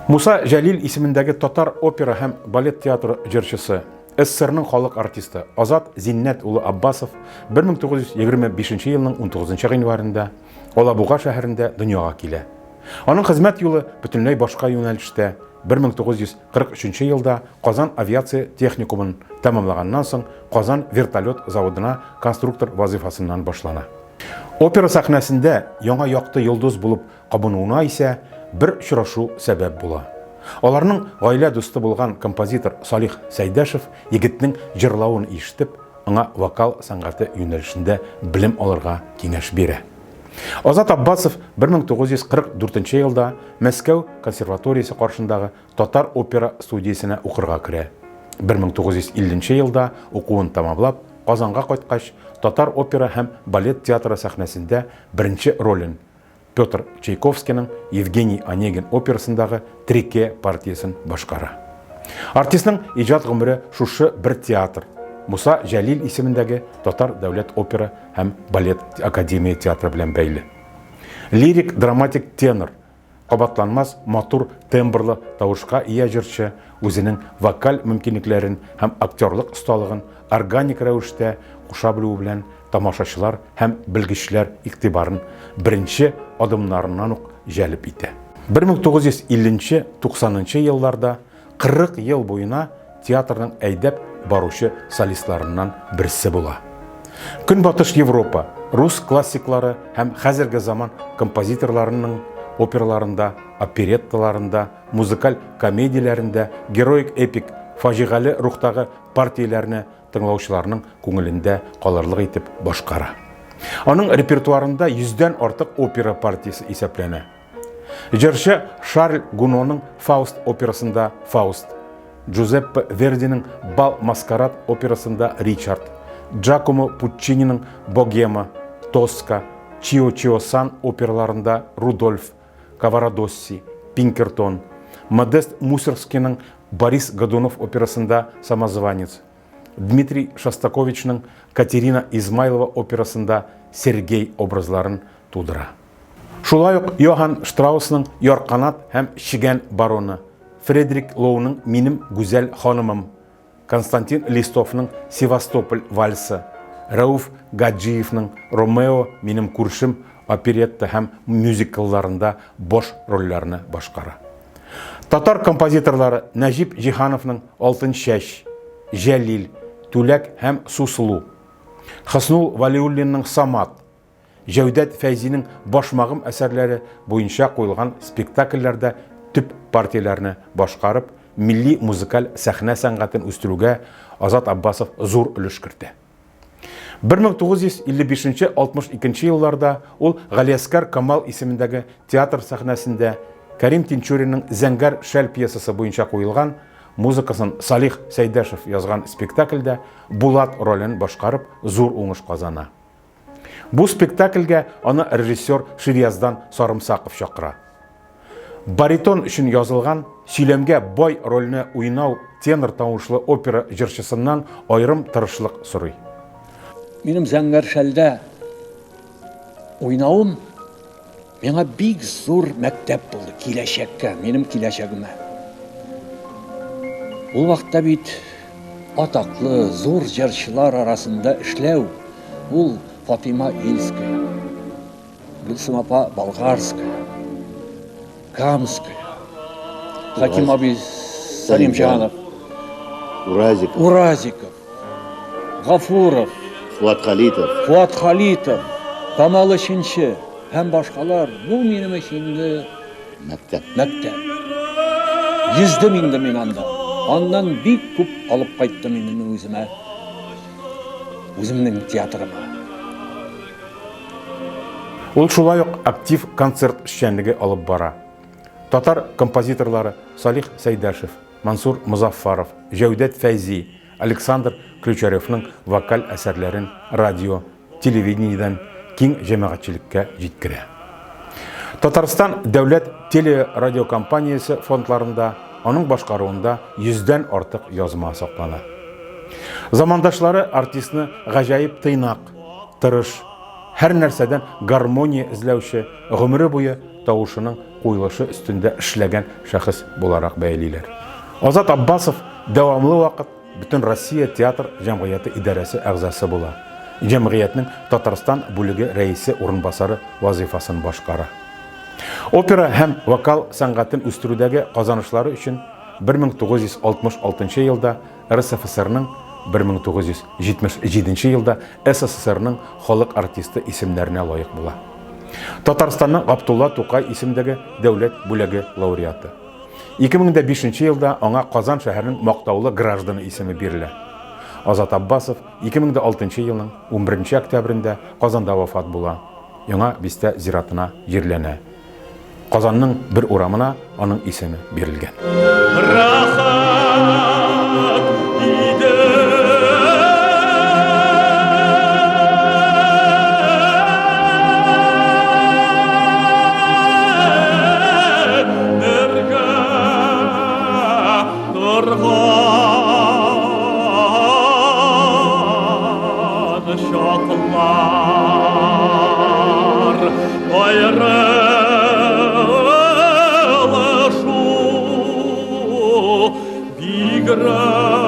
Муса Җәлил исемендәге татар опера һәм балет театры җырчысы, СССРның халык артисты Азат Зиннәт улы Аббасов 1925 елның 19 гыйнварында Алабуга шәһәрендә дөньяга килә. Аның хезмәт юлы бөтенләй башка юнәлештә, 1943 елда Казан авиация техникумын тәмамлаганнан соң Казан вертолет заводына конструктор вазыйфасыннан башлана. Опера сәхнәсендә яңа якты йолдыз булып кабынуына исә бер очрашу сәбәп була. Аларның гаилә дусты булган композитор Салих Сәйдәшев егетнең җырлавын ишетеп, аңа вокал сәнгате юнәлешендә белем алырга киңәш бирә. Азат Аббасов 1944 елда Мәскәү консерваториясе каршындагы татар опера студиясенә укырга керә. 1950 елда укуын тәмамлап, Казанга кайткач, татар опера һәм балет театры сәхнәсендә беренче ролен Петр Чайковскийның Евгений Онегин операсындагы Трике партиясен башкара. Артистның иҗат гомере шушы бер театр, Муса Җәлил исемендәге Татар дәүләт опера һәм балет академия театры белән бәйле. Лирик драматик тенор, кабатланмас матур тембрлы тавышка ия җырчы үзенең вокаль мөмкинлекләрен һәм актерлык осталыгын органик рәвештә куша белүе белән тамашачылар һәм белгечләр игътибарын беренче адымнарыннан ук җәлеп итә. 1950 90 елларда 40 ел буена театрның әйдәп баручы солистларыннан берсе була. Көнбатыш Европа, рус классиклары һәм хәзерге заман композиторларының операларында, оперетталарында, музыкаль комедияләрендә героик-эпик, фаҗигале рухтагы партияләрне тыңлаучыларның күңелендә калырлык итеп башкара. Аның репертуарында йөздән артык опера партиясе исәпләнә. Җырчы Шарль Гуноның Фауст операсында Фауст, Джузеппе Вердиның Бал Маскарад операсында Ричард, Джакомо Пуччининың Богема, Тоска, Чио Чио Сан операларында Рудольф, Каварадосси, Пинкертон, Модест Мусоргскийның Борис Годунов операсында Самозванец, Дмитрий Шостаковичның Катерина Измайлова операсында Сергей образларын тудыра. Шулай ук Йоһанн Штраусның Ярканат һәм Чегән бароны, Фредрик Лоуның Минем гүзәл ханымым, Константин Листовның Севастополь вальсы, Рәүф Гаджиевның Ромео, минем күршем оперетта һәм мюзиклларында баш рольләрне башкара. Татар композиторлары Нәҗип Җиһановның Алтын чәч, Җәлил, Түләк һәм Сусылу, Хөснул Вәлиуллинның Самат, Җәүдәт Фәйзинең Башмагым әсәрләре буенча куелган спектакльләрдә төп партияләрне башкарып, милли музыкаль сәхнә сәнгатен үстерүгә Азат Аббасов зур өлеш кертә. 1955-62 елларда ул Галиәсгар Камал исемендәге театр сәхнәсендә Кәрим Тинчуринның Зәңгәр шәл пьесасы буенча куелган, музыкасын Салих Сәйдәшев язган спектакльдә Булат ролен башкарып зур уңыш казана. Бу спектакльгә аны режиссер Ширияздан Сарымсаков чакыра. Баритон өчен язылган сөйләмгә бай рольне уйнау тенор тавышлы опера җырчысыннан аерым тырышлык сорый. Минем Зәңгәр шәлдә уйнавым миңа бик зур мәктәп булды киләчәккә, минем киләчәгемә. Ул вакытта бит атаклы, зур җырчылар арасында эшләү, ул Фатыйма Ильская, Гөлсем апа Болгарская, Камская, Хаким абый Салимҗанов, Уразиков, Уразиков, Гафуров, Фуат Халитов, Фуат Халитов, Камал Өченче һәм башкалар. Бу минем өчен инде мәктәп. Мәктәп. Йөздем инде мин анда. Аннан бик күп алып кайттым инде мин үземә. Үземнең театрыма. Ул шулай ук актив концерт эшчәнлеге алып бара. Татар композиторлары Салих Сәйдәшев, Мансур Мозаффаров, Җәүдәт Фәйзи, Александр Ключаревның вокаль әсәрләрен радио, телевидениедән киң җәмәгатьчелеккә җиткерә. Татарстан дәүләт телерадиокомпаниясе фондларында аның башкаруында йөздән артык язма саклана. Замандашлары артистны гаҗәеп тыйнак, тырыш, Һәр нәрсәдән гармония эзләүче, гомере буе тавышының куелышы өстендә эшләгән шәхес буларак бәялиләр. Азат Аббасов дәвамлы вакыт Бөтенроссия театр җәмгыяте идарәсе әгъзасы була, җәмгыятьнең Татарстан бүлеге рәисе урынбасары вазыйфасын башкара. Опера һәм вокал сәнгатен үстерүдәге казанышлары өчен 1966 елда РСФСРның 1977 елда СССРның халык артисты исемнәренә лаек була. Татарстанның Габдулла Тукай исемендәге дәүләт бүләге лауреаты. 2005 елда аңа Казан шәһәренең мактаулы гражданы исеме бирелә. Азат Аббасов 2006 елның 11 октябрендә Казанда вафат була. Яңа бистә зиратына җирләнә. Казанның бер урамына аның исеме бирелгән. Рәхәт иде. Бергә торган чаклар. Аерылышу бигрәк.